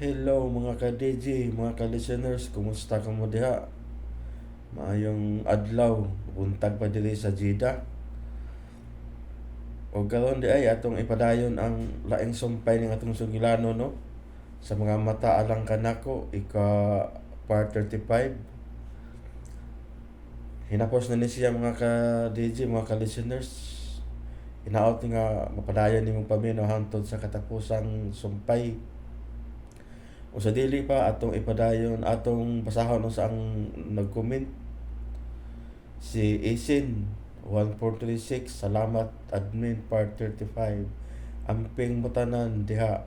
Hello mga ka-DJ, mga ka-listeners, kumusta ka mo diha? Maayong adlaw, buntag pa diri sa Jeddah. O karon di ay atong ipadayon ang laing sumpay ning atong sugilano, no? Sa Mga Mata Alang Kanako, ika part 35. Hinapos na ni siya, mga ka-DJ, mga ka-listeners. Hinaot nga mapadayon nimong paminaw hangtod sa katapusang sumpay. O sa dili pa atong ipadayon, atong basahon sa ang nag-comment si Isin 1436, "Salamat admin, part 35. Amping mo tanan diha."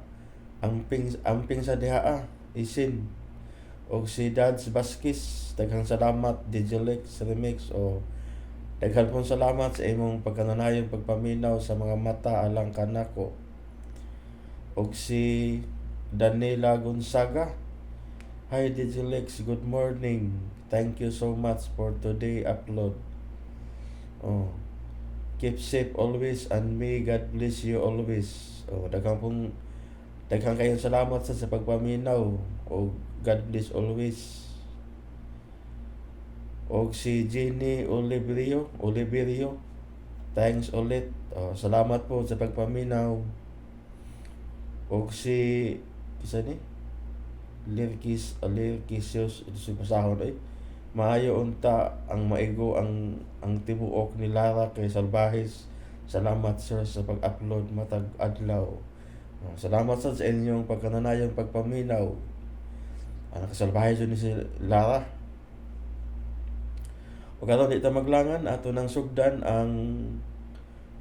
Amping, amping sa diha ah, Isin. Og si Dads Vasquez, "Daghang salamat DJ Lex Remix." O daghan pong salamat sa imong pagkananayon pagpaminaw sa Mga Mata Alang Kanako. Og si Daniela Gonzaga, "Hi DJ Lex, good morning. Thank you so much for today upload. Oh, keep safe always and may God bless you always." Oh, daghang pong daghang kayong salamat sa pagpaminaw o God bless always. Og si Jenny Oliverio, Oliverio, "Thanks ulit." Oh, salamat po sa pagpaminaw. Og si kisa ni Lirkis Lirkisius, ito si basahon ay "Maayo unta ang maigo ang tibuok ni Lara kay salbahis. Salamat sir sa pag-upload matag adlaw." Oh, salamat sad sa inyong pagkananayong pagpaminaw. Ang nakasalbahe jud ni si Lara. O karon di ta maglangan, ato nang sugdan ang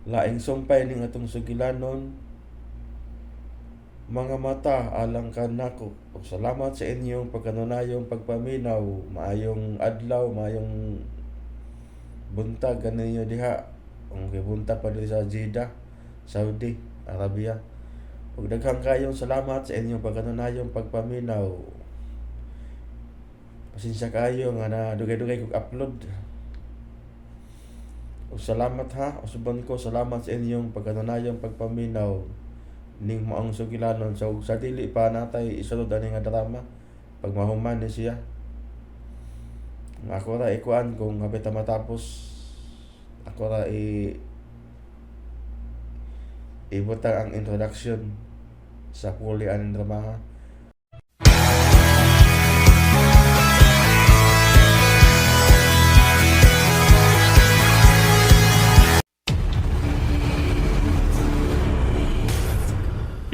laing sumpay ning atong sugilanon, Mga Mata Alang Kanako. Ug salamat sa inyong pagkanunayong pagpaminaw. Maayong adlaw, maayong buntag kaninyo diha. Ang buntag pa diri sa Jeddah, Saudi Arabia. Ug daghang kayong salamat sa inyong pagkanunayong pagpaminaw. Pasensya kaayo nga na dugay-dugay kog upload. Ug salamat ha, usuban ko, salamat sa inyong pagkanunayong pagpaminaw ning maong sugilanon. So sa dili pa natay isulod ani nga drama pag mahuman ni siya. Ako ra ikuan kung hapit ta matapos, ako ra i ibutang ang introduction sa puli aning dramaha.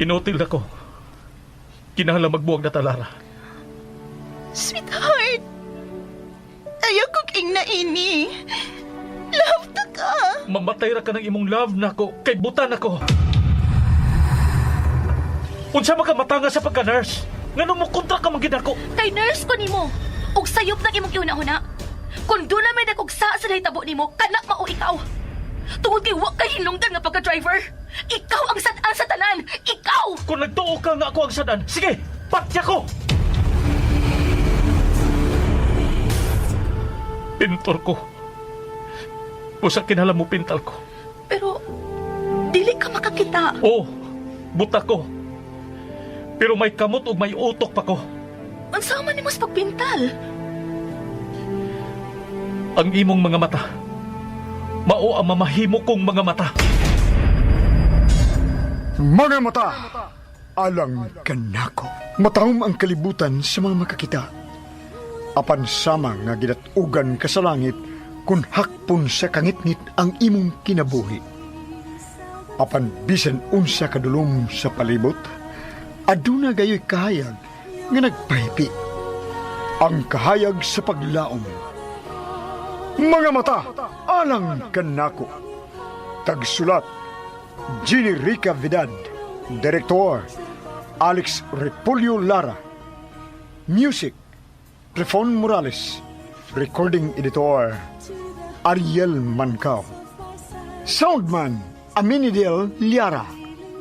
Inutil ako. Kinahanglan magbuwag na ta, Lara. Sweetheart, ayaw kong ingna ini. Love ta ka. Mamatay ra ka ng imong love nako kay butan ako. Unsa man ka matanga sa pagka-nurse? Ngano mo kontra ka man gid ako? Kay nurse ko nimo. Ug sayop ng imong gihuna-huna. Kung doon na may nagugsa sa nahitabo nimo, kana mao ikaw. Tungod kay wa kay hinungdan nga pagka-driver. Ikaw ang sad-an sa tanan. Ikaw! Kung nagtuo ka nga ako ang sadan, sige, patya ko! Pintor ko. Usa kinahanglan mo pintal ko. Pero dili ka makakita. Oo, buta ko. Pero may kamot ug may utok pa ko. Unsa man nimo sa pagpintal? Ang imong mga mata, mao ang mamahimo kong mga mata. Mga Mata Alang Kanako. Matahom ang kalibutan sa mga makakita. Apan sama nga gidatugan ka sa langit kung hakpon sa kangitngit ang imong kinabuhi. Apan bisan unsa kadulom sa palibot, aduna gayoy kahayag nga nagpahipi. Ang kahayag sa paglaom. Mga Mata Alang Kanako. Tagsulat, Jenny Rica Vidad. Director, Alex Repolyo Lara. Music, Trefon Morales. Recording Editor, Ariel Mancao. Soundman, Aminidel Liara.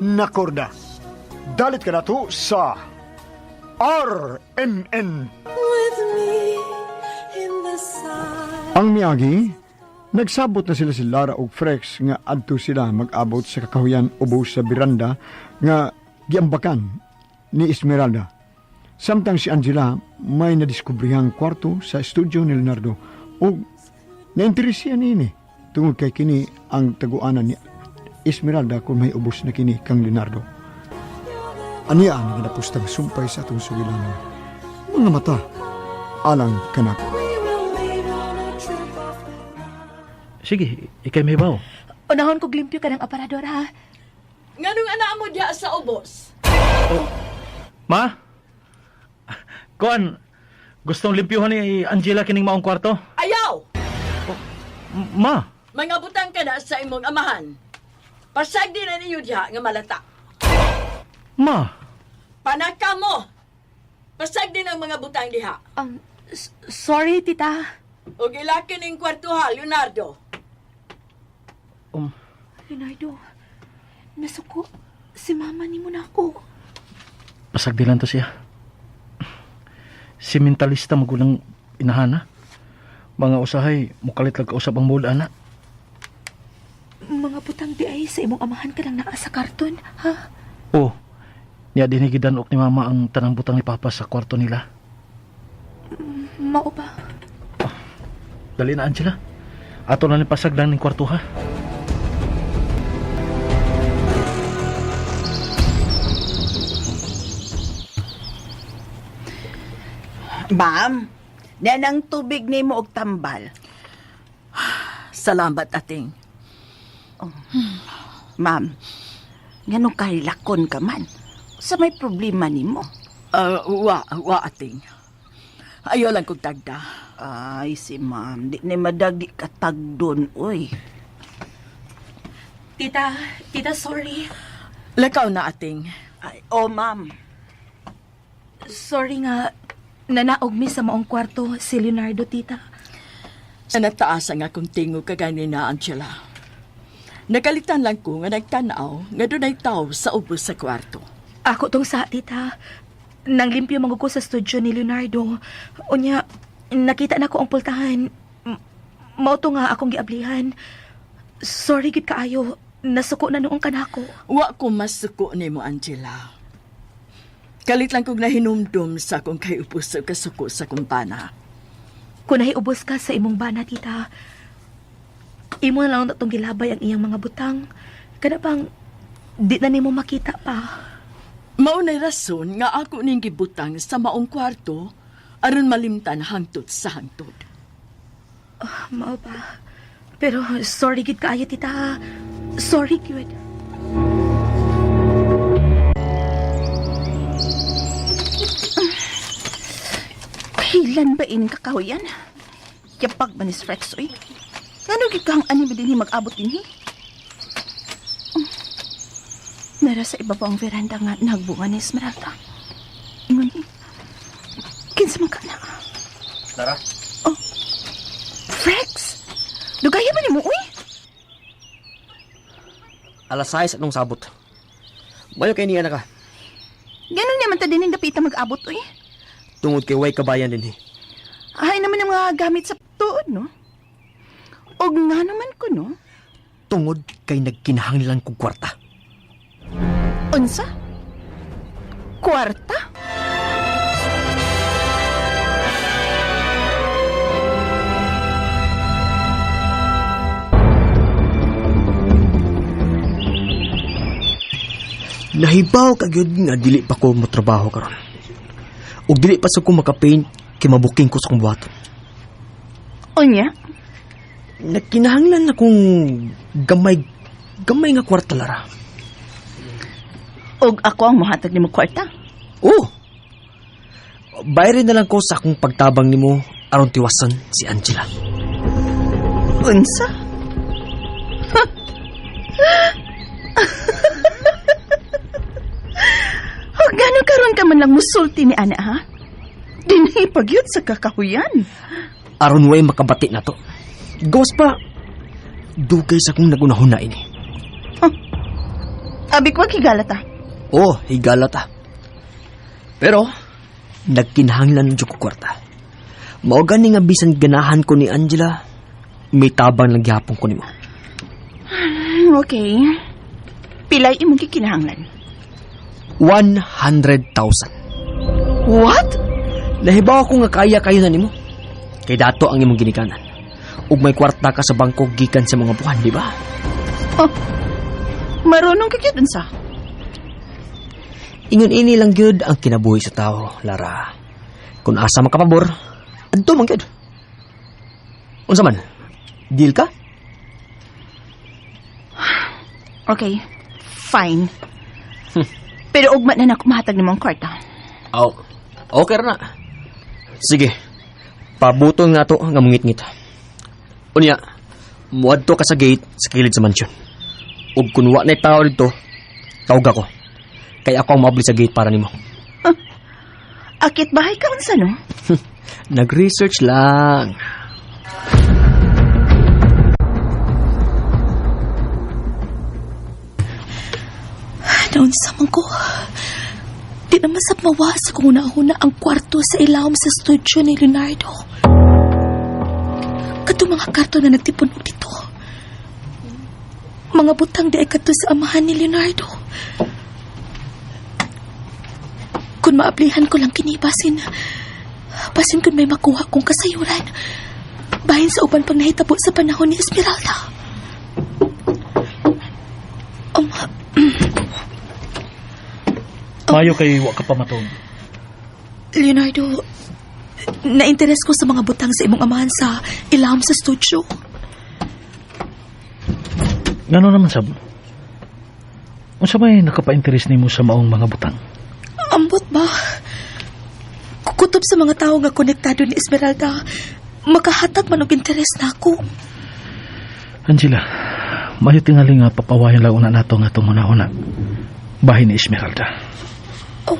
Nakorda. Dalit ka nato sa RMN. With me in the sun. Ang miagi, nagsabot na sila si Lara og Frex nga adto sila mag-abot sa kakahuyan ubos sa biranda nga giambakan ni Esmeralda. Samtang si Angela may nadiskubrihang kwarto sa studio ni Leonardo ug nainteres siya niini tungod kay kini ang taguanan ni Esmeralda kung may ubos na kini kang Leonardo. Aniya ang ginapustang sumpay sa atong sugilanon. Mga mata, alang kanako. Sige, ikay may baw. Unahon kog limpyo ka ng aparador ha. Nganong anak mo diha sa ubos? Ma? Kuan, gustong limpyuhan ni Angela kining maong kwarto? Ayaw! Ma, Mga butang ka na sa imong amahan. Pasag din na ninyo diha nga malata. ma. Panaka mo! Pasag din ang mga butang diha. Sorry tita. O gilakin ning kwartuha, Leonardo. Leonardo, nasuko si mama nimo na ako. Pasagdilan to siya. Si mentalista magulang inahana. Mga usahay, mukalit lang kausap ang mood, ana. Mga butang di ay sa imong amahan ka lang naa sa karton, ha? Oh, niya dinigidan ok ni mama ang tanang butang ni papa sa kwarto nila. Mao ba? Dali na, Angela. Ato na ni pasagdan ning kwarto, ha? Ma'am, nanang tubig nimo og tambal. Salamat, ating. Ma'am, nganong kahilakon ka man? Sa may problema nimo? Wa, wa, ating. Ayaw lang kong tagda. Ay, si ma'am, di ni madagdi ka tagdon, uy. Tita, tita sorry. Lakaw na, ating. Ay, oh, ma'am. Sorry nga nanaog mi sa maong kwarto si Leonardo, tita. Sa nataas ang akong tingog kaganina, Angela. Nagalitan lang ko nga nagtanaw nga dunay tao sa ubos sa kwarto. Ako tong sa tita. Nang limpyo man ko sa studio ni Leonardo. Unya, nakita na ko ang pultahan. Mao to nga akong giablihan. Sorry gid kaayo. Nasuko na noong kanako. Wa ko masuko nimo, Angela. Kalit lang kong nahinumdum sa akong kayupos sa kasuko sa kumpana. Kung nahiubos ka sa imong bana, tita, imo na lang na tong gilabay ang iyang mga butang. Kana bang, di na nimo makita pa. Maunay rason nga ako ning gibutang sa maong kwarto aron malimtan hangtod sa hangtod. Mao ba? Pero sorry gid kaayo, tita. Sorry gid. Kailan ba ining kakahuyan? Yapag ba ni Rex, uy? Ngano gid kang anime dinhi mag-abot dinhi? Nara sa ibabaw ang veranda nga nagbunga ni Esmeralda. Ingon ni, kinsa man ka na? Tara. Oh, Rex! Dugaya ba nimo, uy? Alas 6 anong sabot. Mayo kay niya na ka. Ganon naman ta din dapita mag-abot, uy. Tungod kay way kabayan din eh. Ay naman ang mga gamit sa tuod, no? Og nga naman ko, no? Tungod kay nagkinahanglan kog kwarta. Unsa? Kwarta? Nahibaw ka gyud nga dili pa ko motrabaho karon. Ug dili pa sa ko makapaint kay mabuking ko sa akong buhaton. Unya? Nagkinahanglan akong gamay gamay nga kwarta lara. Og ako ang mohatag nimo kwarta. Oh. Bayrin na lang ko sa akong pagtabang nimo aron tiwasan si Angela. Unsa? Og gano'n karon ka man lang musulti ni ana, ha? Dinhi pagyud sa kakahuyan. Aron way makabati na to. Gawas pa dugay sa akong nagunahuna ini. Abi ko higala ta. Oh, higala ta. Pero, nagkinahanglan jud ko kwarta. Mao gani nga bisan ganahan ko ni Angela, may tabang lang gihapon ko nimo. Okay. Pilay imong gikinahanglan. 100,000. What? Nahibaw ako nga kaya kayo na nimo. Kay dato ang imong ginikanan. Ug may kwarta ka sa bangko gikan sa mga buwan, di ba? Oh, marunong ka gyud unsa? Ingon ini lang gyud ang kinabuhi sa tao, Lara. Kung asa makapabor, adto man gyud. Unsa man? Deal ka? Okay, fine. Pero ugma na nako mahatag nimong kwarta. Oh, okay ra na. Sige. Pabuton nga to nga mungit-ngit. Unya, muadto ka sa gate sa kilid sa mansion. Ug kun wa nay tao didto, tawag ako. Kay ako ang moabli sa gate para nimo. Akit bahay ka unsa no? Nag-research lang. Naunsa man ko. Di na masab mawa sa kung una-una ang kwarto sa ilawom sa studio ni Leonardo. Kato mga karto na nagtipon og dito. Mga butang di ay kadto sa amahan ni Leonardo. Kung maablihan ko lang kini basin, basin kung may makuha kong kasayuran. Bahin sa uban pang nahitabo sa panahon ni Esmeralda. Mayo kay wa ka pa matog. Leonardo, na-interest ko sa mga butang sa imong amahan sa ilawom sa studio. Ngano naman sab? Unsa may nakapa-interest nimo sa maong mga butang? Ambot ba? Kukutob sa mga tao nga konektado ni Esmeralda, makahatag man og interes na ako. Angela, mayo tingali nga papawayan lang una nato nga itong una-una. Bahin ni Esmeralda. Oh,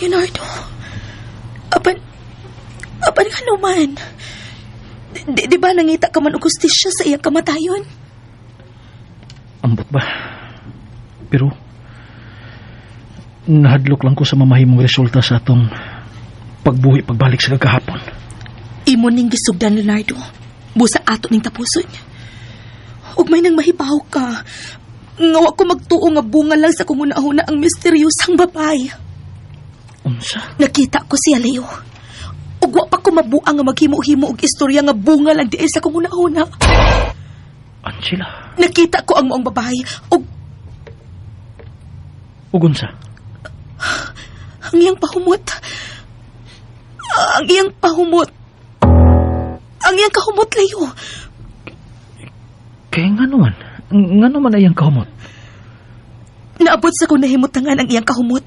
Leonardo, apan, apan nga naman. Di ba nangita ka man og hustisya sa iyang kamatayon? Ambot ba? Pero, nahadlok lang ko sa mamahimong resulta sa atong pagbuhi pagbalik sa kagahapon. Imo ning gisugdan, Leonardo. Busa ato ning tapuson. Ug may nang mahibaw ka. Nga wa ko magtuo nga bunga lang sa kunguna-huna ang misteryosang babae. Unsa? Nakita ko siya, Leo. Ug wa pa ko mabuang nga maghimo-himo og istorya nga bunga lang diay sa kunguna-huna. Angela, Nakita ko ang maong babae ug ug unsa? ang iyang pahumot. Ang iyang pahumot. Ang iyang kahumot, Leo. Kaya nga naman, nga naman ay ang kahumot. Naabot sa kong nahimutangan ang iyang kahumot.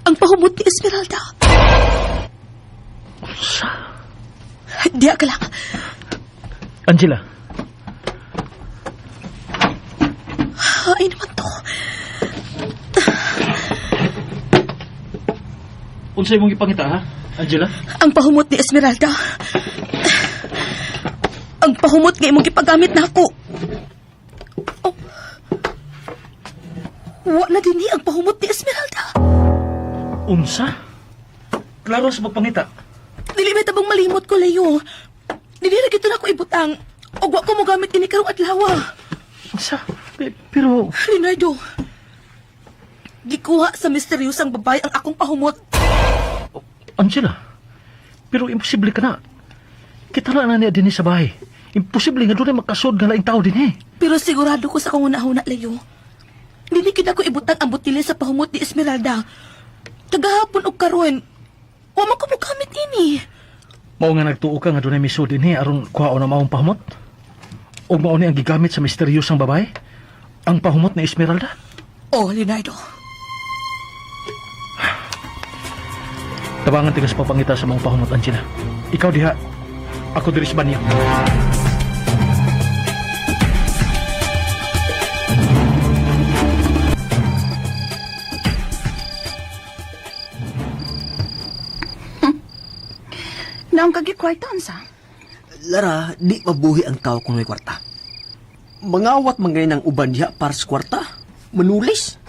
Ang pahumot ni Esmeralda. Unsa? Diya ka lang. Angela, Ay naman to. unsa imong gipangita ha? Angela? Ang pahumot ni Esmeralda. Ang pahumot nga imong gipagamit na ako. Oh. Wa na dinhi ang pahumot ni Esmeralda. Unsa? Klaro sa magpangita. Dili may tabang malimot ko, Leo. Dili ra gito na ako ibutang. Og wa ko mogamit ini karong adlaw. Unsa? Pero Leonardo, gikuha sa misteryosang babae ang akong pahumot. Angela, pero imposible ka na. Kita na na niya din sa bahay. Imposible nga doon ay makasod nga laing tao din eh. Pero sigurado ko sa kung una-una, Leo. Dili gid ako ibutang ang botile sa pahumot ni Esmeralda. Kagahapon og karon, wa man ko mogamit ini. Mao nga nagtuo ka nga doon ay misod din eh, aron kuhaon na maong pahumot. O mao ni ang gigamit sa misteryosang babae? Ang pahumot ni Esmeralda? Oh, Leonardo. Tabangan tigas papangita sa mga pahumot, Angela. Ikaw diha, ako diri sa banyo. Naong kagi kwarta unsa? Lara, di mabuhi ang tao kung may kwarta. Mangawat man ngayon ang uban diha para sa kwarta. Manulis.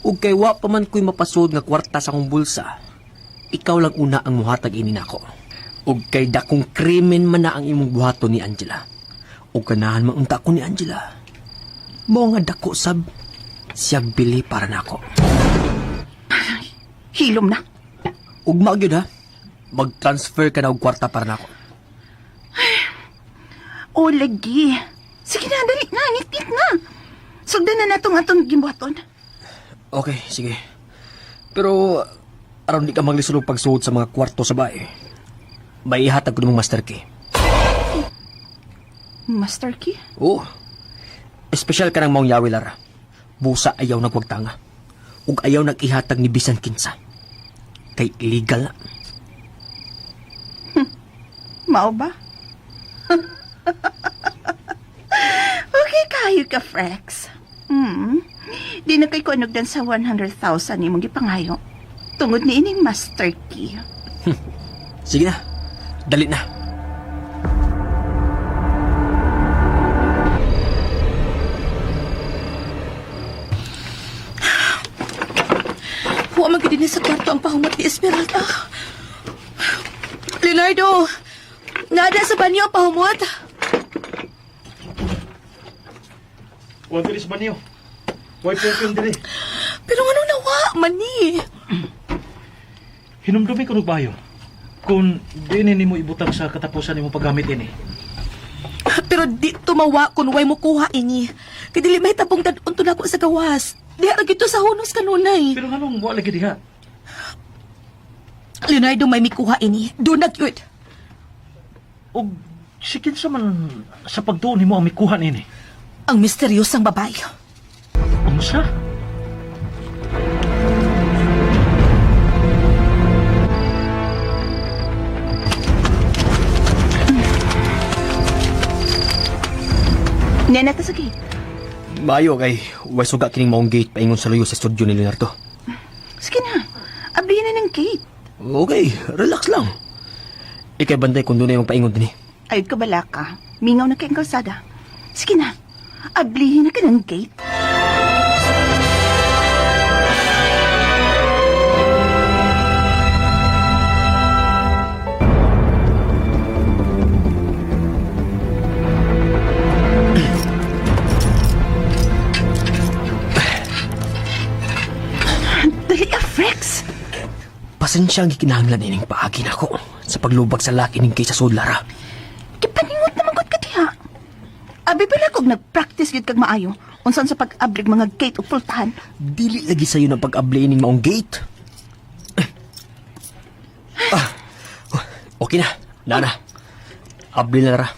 Ug kay wa pa man ko'y mapasod nga kwarta sa akong bulsa, ikaw lang una ang muhatag ini nako. Ug kay dakong krimen man na ang imong buhaton ni Angela. Ug ganahan man unta ko ni Angela. Mao nga dako sab siyag bili para nako. Hilom na. Ugma gyud ha. Mag-transfer ka na og kwarta para nako. O lagi. Sige na, dali na, ngit na. Sugdan na natong atong gimbuhaton. Okay, sige. Pero aron di ka maglisod og pagsuod sa mga kwarto sa bahay. May ihatag ko nimong master key. Master key? Oo. Espesyal ka ng maong yawi, Lara. Busa ayaw nagwagtanga. Ug ayaw nag-ihatag ni bisan kinsa. Kay illegal na. Mao ba? Okay, kayo ka, Frex. Di na kay kuanugdan sa 100,000 imong gipangayo. Tungod ni ining master key. Sige na. Dali na. Huwa man gid sa kwarto ang pahumot ni Esmeralda. Leonardo! Nada sa banyo ang pahumot. Wa diri sa banyo. Way perfume diri. Pero anong nawa, mani? Hinumdumi ko bayo. Kung di ni nimo ibutang sa katapusan nimo paggamit ini. Pero di tumawa kung way mo kuha ini. Kay dili may tabong dadon to nako sa gawas. Diha ra gito sa hunos kanunay. Pero nganong wa lagi diha? Leonardo may mikuha ini. Dunag yun. Og si kinsa man sa pagtuon nimo ang mikuha nini? Ang misteryosang babae. Unsa? Nena ta sa gate. Maayo kay way suga kining maong gate paingon sa luyo sa studio ni Leonardo. Sige na. Ablihin na ng gate. Okay, relax lang. Ikay bantay kung doon ay magpaingon dinhi. Ayod ka bala ka. Mingaw na kay ang kalsada. Sige na. Ablihin na ka ng gate. Dali, ah, Frex! Pasensya ang gikinahanglan ining paagi nako sa paglubag sa laki ning kay sa sudlara. Kipaningot naman gud ka diha. Abi bala kog nag-practice gyud kag maayo unsan sa pag-ablig mga gate ug pultahan. Dili lagi sayo ng pag-abli ining maong gate. Ah, okay na. Nana. Abli na lara.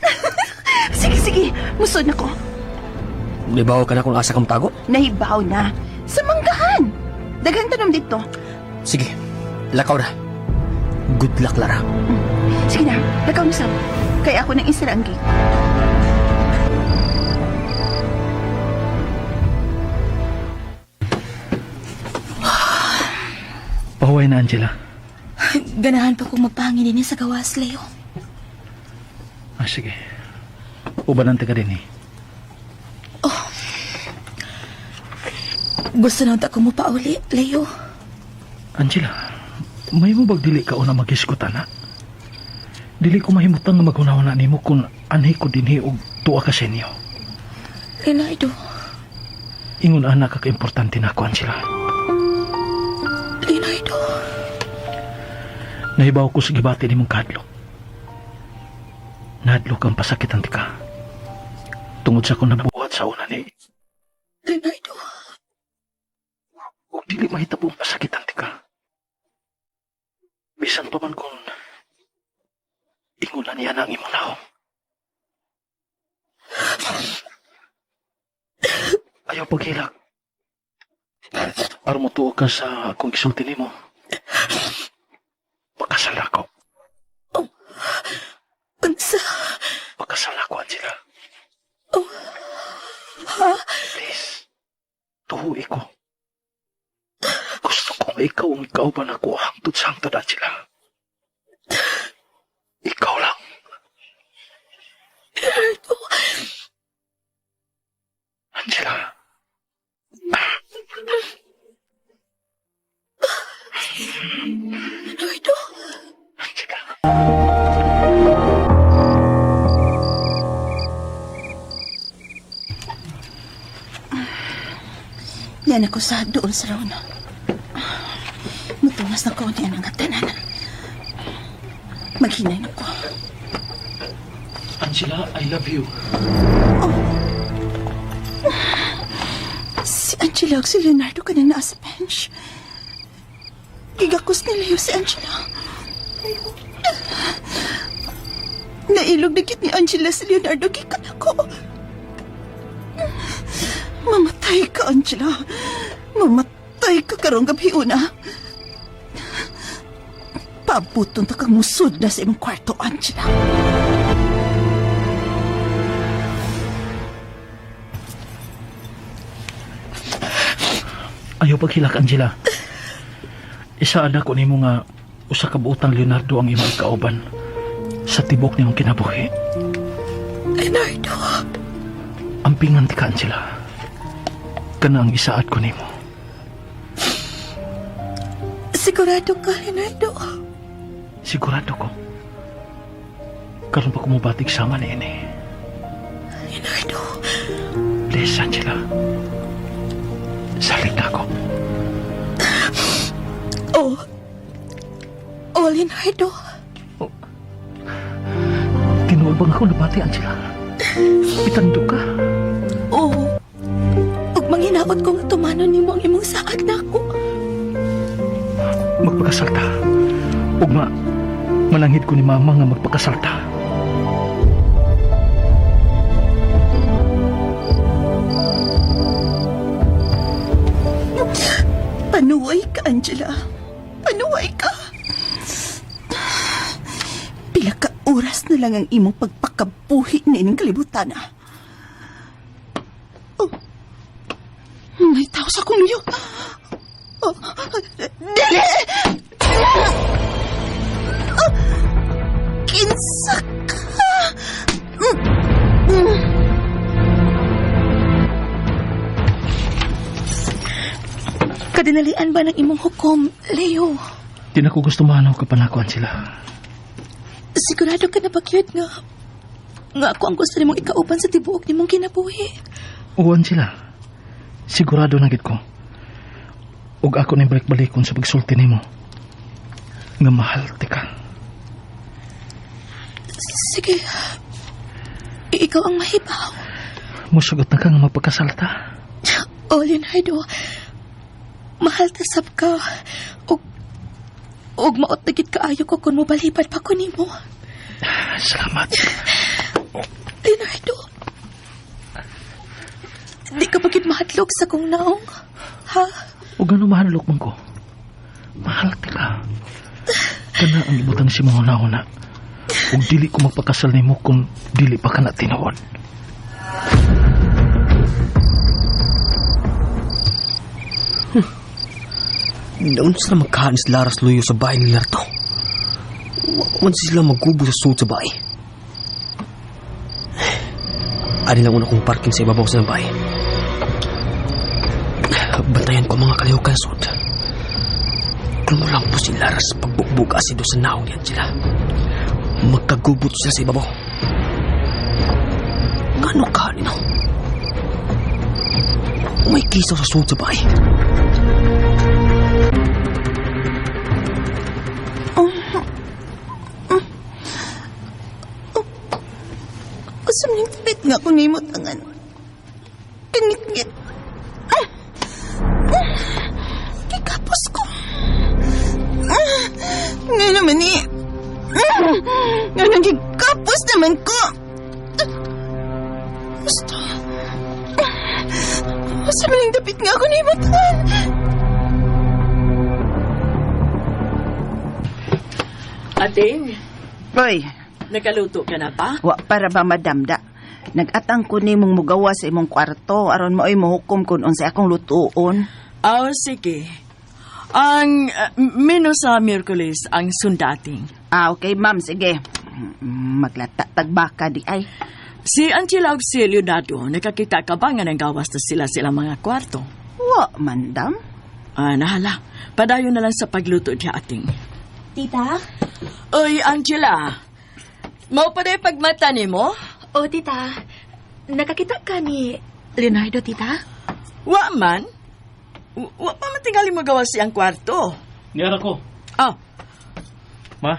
Sige, sige, musod na ko. Nibaw ka na kung asa kang tago? Nahibaw na. Sa manggahan. Daghang tanom dito. Sige, lakaw na. Good luck, Lara. Sige na, lakaw na sab. Kay ako nang isira ang gate. Pahuway na Angela. Ganahan pa kong magpahangin din sa gawas, Leo. Ah, sige. Ubanan ta ka din eh. Gusto na unta ko mo pauli, Leo. Angela, may mo bag dili ka una magisgutan na? Dili ko mahimutang nga maghunahuna nimo kung anhi ko dinhi og tuwa ka sa inyo. Leonardo, Ingon ana ka kaimportante na ako, Angela. Leonardo. Nahibaw ko sa gibati nimong kahadlok. Nahadlok ang pasakitan ti ka. Tungod sa akong nabuhat sa una ni, Leonardo. ug dili mahitabo ang pasakitan ti ka. Bisan pa man kung ingon na niya na ang imong naong. Ayaw paghilak. Aron mo tuo ka sa akong gisulti nimo. Pakasal ako. Unsa? Pakasal ako, Angela. Please, tuhuwi ko. Gusto kong ikaw ang kauban ako hangtod sa hangtod, Angela. Ikaw lang. Leonardo. Angela. Leonardo. Angela. Yan ako sa dool sa raon. Mutungas na ko niya ang tanan. Maghinay na ko. Angela, I love you. Si Angela ug si Leonardo kanang naa sa bench. Gigakos ni Leo si Angela. Nailog na gid ni Angela si Leonardo gikan ako. Mamatay ka, Angela. Mamatay ka karong gabi una. Pabuton ta kang musud na sa imong kwarto, Angela. Ayaw paghilak, Angela. Isaad ako nimo nga usa ka buotang Leonardo ang imong kauban sa tibok niyong kinabuhi. Leonardo. Ampingan ti ka, Angela. Kana ang isaad ko nimo. Sigurado ka, Leonardo. Sigurado ko. Karon pa ko mobatig sama ni ini. Leonardo. Please, Angela. Salig na ako. Oh. Oh, Leonardo. Tinuod bang ako nabati, Angela? Itando ka. Oo. Ug manghinaot ko nga tumanon nimo ang imong saad nako. Magpakasal ta. Ugma, mananghid ko ni Mama nga magpakasal ta. Panuway ka, Angela. Panuway ka. Pila ka oras na lang ang imong pagpakabuhi na ining kalibutan. ah. Oh. May tao sa akong luyo. Oh. Dili! Oh. Kinsa ka? Kadinalian ba ng imong hukom, Leo? Di na ko gusto mahanaw ka pa nako, Angela. Sigurado ka na ba, cute, nga? Nga ako ang gusto nimong ikauban sa tibuok nimong kinabuhi. Oo, Angela. Sigurado na gid ko. Ug ako na balik-balikon sa pagsulti nimo. Nga mahal ti ka. Sige. Ikaw ang mahibaw. Musugot na ka nga magpakasal ta. Oh, Leonardo. Mahal ta sab ka. Og og maot na gid kaayo ko kung mobalibad pa ko nimo. Salamat. Leonardo. Di ka ba gid mahadlok sa kong naong? Ha? Ug ano mahalok man ko. Mahal ti ka. Kana ang ibutang si mga una. Ug dili ko magpakasal nimo kung dili pa ka na tinuod. Naun sila magkahan si Laras Luyo sa bahay ni Leonardo. Wa man sila maggubo sa sud sa bahay. Ani lang una kong parking sa ibabaw sa bahay. Bantayan ko ang mga kalihukan sa sud. Kung lang po si Laras pagbugbog asido sa naong ni Angela. Magkagubot sila sa ibabaw. Ngano ka nino? May kisaw sa sud sa bahay. Usam ning tapit nga kung nimo tangan. Kangit-ngit. Ah! Ah! Kikapos ko. Ah! Nga naman eh. Ah! Nga nang gikapos naman ko. Ah! Gusto. Ah! Usam ning tapit nga kung nimo tangan. Ating, Hoy, nakaluto ka na ba? wa para ba madamda? Nag-atang ko nimong mugawa sa imong kwarto aron maoy mohukom kun unsay akong lutuon. Oh, sige. Ang menu sa Miyerkules ang sundating. Ah, okay ma'am, sige. Maglata tagbaka di ay. Si Angela ug si Leonardo, nakakita ka ba nga nanggawas na sila silang mga kwarto? Wa, mandam. Ah, nahala. Padayon na lang sa pagluto diya ating. Tita? Oy, Angela. Mao pa day pagmata nimo? Oh, tita. Nakakita ka ni Leonardo, tita? Wa man. Wa pa man tingali magawa siyang kwarto. Niyara ko. Ah, Ma,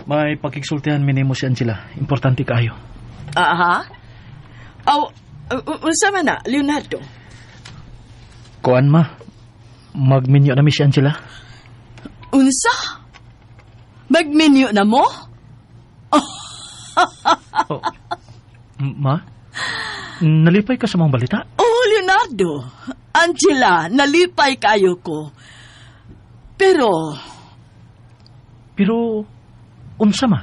may pagkiksultihan mi nimo si Angela. Importante kaayo. aha. Aw, unsa man na, Leonardo? Kuan ma, magminyo na mi si Angela. Unsa? Magminyo na mo? Oh. Ma, nalipay ka sa mga balita? Oh, Leonardo. Angela, nalipay kayo ko. Pero, Pero, unsa ma?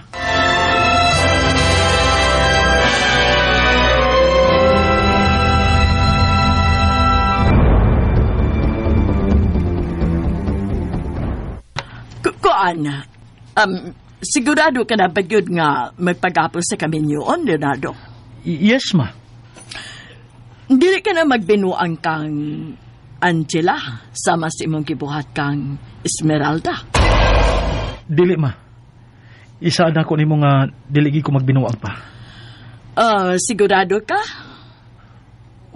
Kuan, sigurado ka na ba gyud nga magpag-apos sa kaminyoon, Leonardo? Yes, ma. Dili ka na magbinuang kang Angela sama sa imong gibuhat kang Esmeralda. Dili, ma. Isa na ko nimo nga dili gid ko magbinuang pa. Ah, sigurado ka?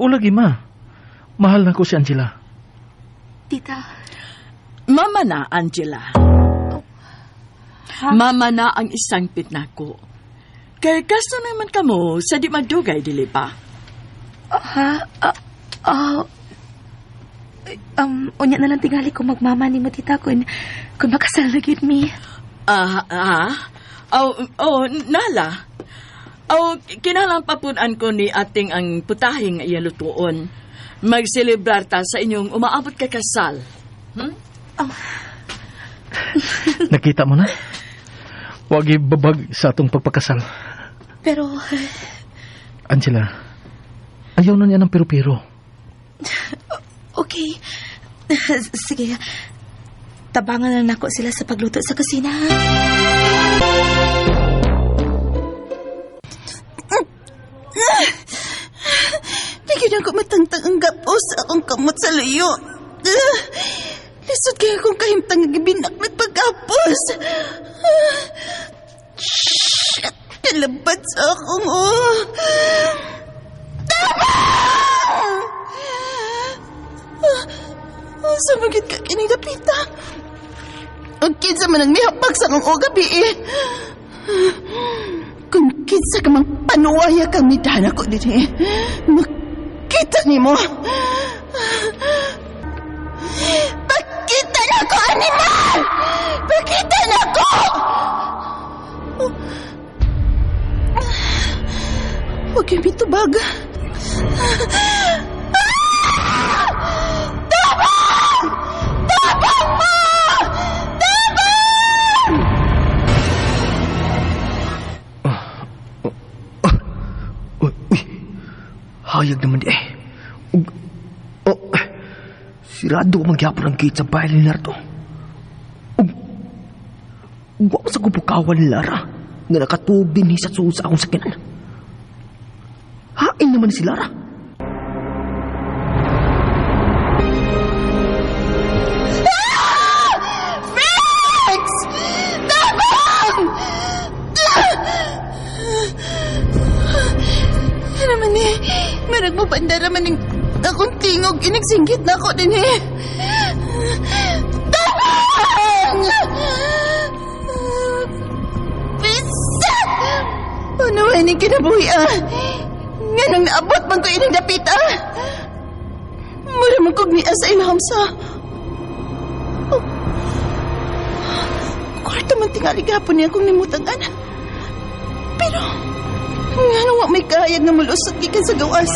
O lagi, ma. Mahal na ko si Angela. Tita, Mama na, Angela. Mama na ang isang pitnako. Kay kaso naman kamo sa di madugay, dili ba? ha? Ah, unya na lang tingali ko magmama ni mo, tita, kung makasal na gyud mi. Ah, ah? Oh, oh, nala. Oh, kinalang papunan ko ni ating ang putahing nga iya lutuon. Magselebrar ta sa inyong umaabot ka kasal. Nakita mo na? Huwag ibabag sa atong pagpakasal. Pero, Angela, ayaw na niya ng pero-pero. okay. Sige. Tabangan na nako sila sa pagluto sa kusina. Ha? Di na ko matangtang ang gapos sa akong kamot sa layo. Lisod kaya kong kahimtang nga gibinak nagpag-apos. Shit! Kalabad sa akong oh. Tabang! Oh, sumugit ka kining dapita. Ang kinsa man ang mihapag sa akong o gabi eh. Kung kinsa ka mang panuwaya kang midana ko din eh. Makita ni mo. Pakita na ko, animal! Pakita na ko! Huwag yung mitubag. Tabang! Tabang mo! Tabang! Uy, uy. Hayag naman di eh. Ug, oh, sirado ko magyapon ang gate sa bahay ni Leonardo. Ug, ug wa sa kupukawan ni Lara nga nakatuog din sa suod sa akong sakinan. Hain naman si Lara. Rex! Tabang! Ano naman eh, marag mo banda naman yung akong tingog, inagsinggit na ako din eh. Tabang! Bisa! Ano ba yung kinabuhi ah? Nga nung naabot man ko ining dapit ah. Mura man kog niya sa ilham sa... Oh. Kwarto man tingali gapon niya akong nimutangan. Pero, nga nung wa may kahayag nga mulusot gikan sa gawas.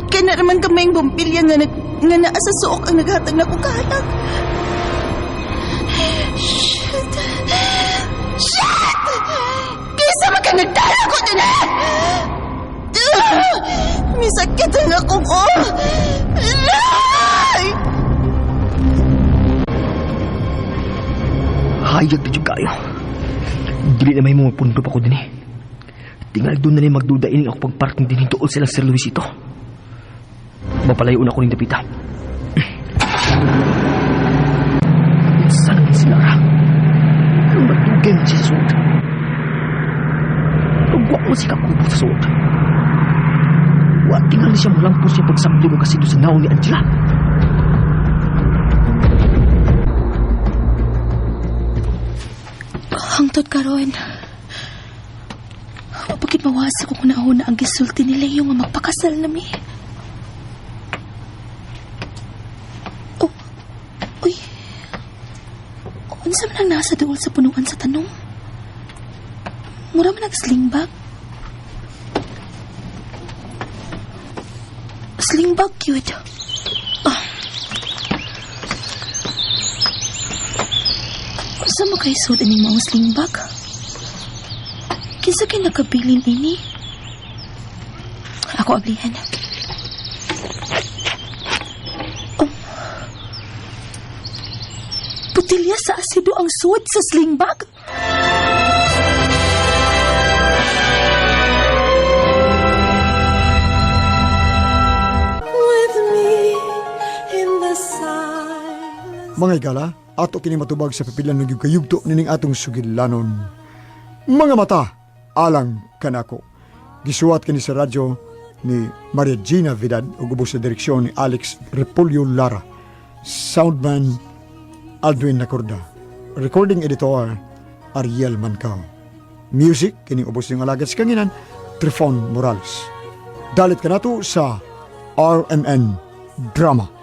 Kaya na naman kamay ang bumbilya nga, nga naa sa suok ang naghatag na ko kahayag. Shit! Shit! Kaysa man ka nagdala ko din eh! May sakit ang akong oh! Aray! Hayag na jud kayo. Dili na may mga pundo pa ko din eh. Tingal doon na ni magduda ining ako pagparking din dool silang Sir Luisito. Mapalayo na ako ning dapita. Saan naman si Lara? Anong magdugay man siya sa suot? Ugwa mo si kakubo sa suot. Wa tingali siya mulampos niya pagsamli ko kasi doon sa naong ni Angela. Hangtod karon, wa pa gyud mawa sa akong hunahuna ang gisulti ni Leo nga magpakasal na mi. Oh, uy. Unsa man ang nasa duol sa punuan sa tanong? Mura man nag sling bag. Sling bag cute. Ah. Unsa man kay sud ining maong sling bag? Kinsa kay nakabilin ini? Ako ablihan. Oh. Botelya sa asido ang sud sa sling bag. With me in the silence. Mga higala, ato kini matubag sa pipila ng kayugto nining atong sugilanon. Mga mata, alang kanako. Gisuwat kini sa radyo ni Maria Gina Vidad ug ubos sa direksyon ni Alex Repolyo Lara. Soundman Aldwin Nacorda. Recording editor Ariel Mancao. Music kining ubos ng alagad sa kanginan Trifon Morales. Dalit kanato sa RMN Drama.